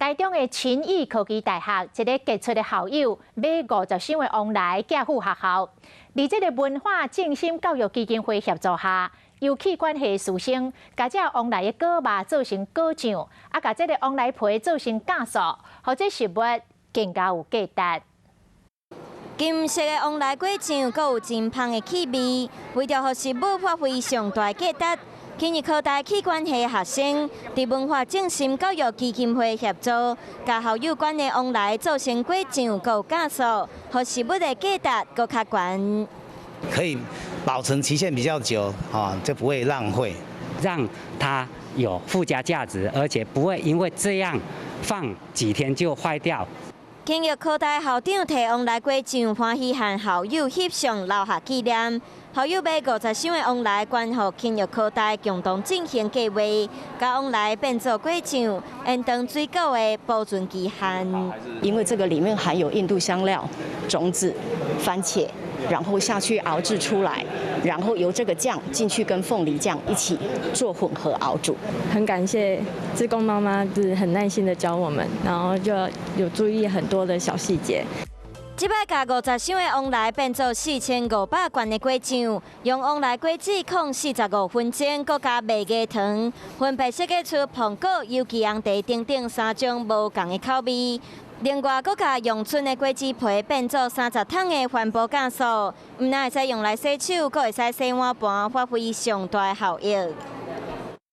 台中的勤益科技大學一个傑出的校友買50箱的旺來寄予學校，佇這个文化振興教育基金會協助下，由企管系師生共這旺來的果肉做成果醬，啊，共這个旺來皮做成酵素，予這食物更加有價值。金色的旺來果醬，閣有真芳的氣味，為著予食物發揮上大價值，勤益科大企管系學生佇文化振興教育基金會協助，共校友捐的旺來做成果醬，閣有酵素，予食物的價值閣較懸。可以保存期限比較久，啊，就不會浪費，讓它有附加價值，而且不會因為這樣放幾天就壞掉。勤益科大校長提旺來果醬，歡喜和校友翕相留下紀念。校友買50箱的旺來捐予勤益科大共同進行計劃，共旺來變做果醬，延長水果的保存期限。因為這個裡面含有印度香料、種子、番茄，然後下去熬製出來，然後由這個醬進去跟鳳梨醬一起做混合熬煮。很感謝志工媽媽，就是很耐心的教我們，然後就有注意很多的小細節。這擺共50箱的旺來變做4500罐的果醬，用旺來果子控45分鐘，閣加麥芽糖，分別設計出蘋果、有機紅茶等等三種無仝的口味。另外，閣共陽春的果子皮變做30桶的環保酵素，毋但會使用來洗手，閣會使洗碗盤，發揮上大效益。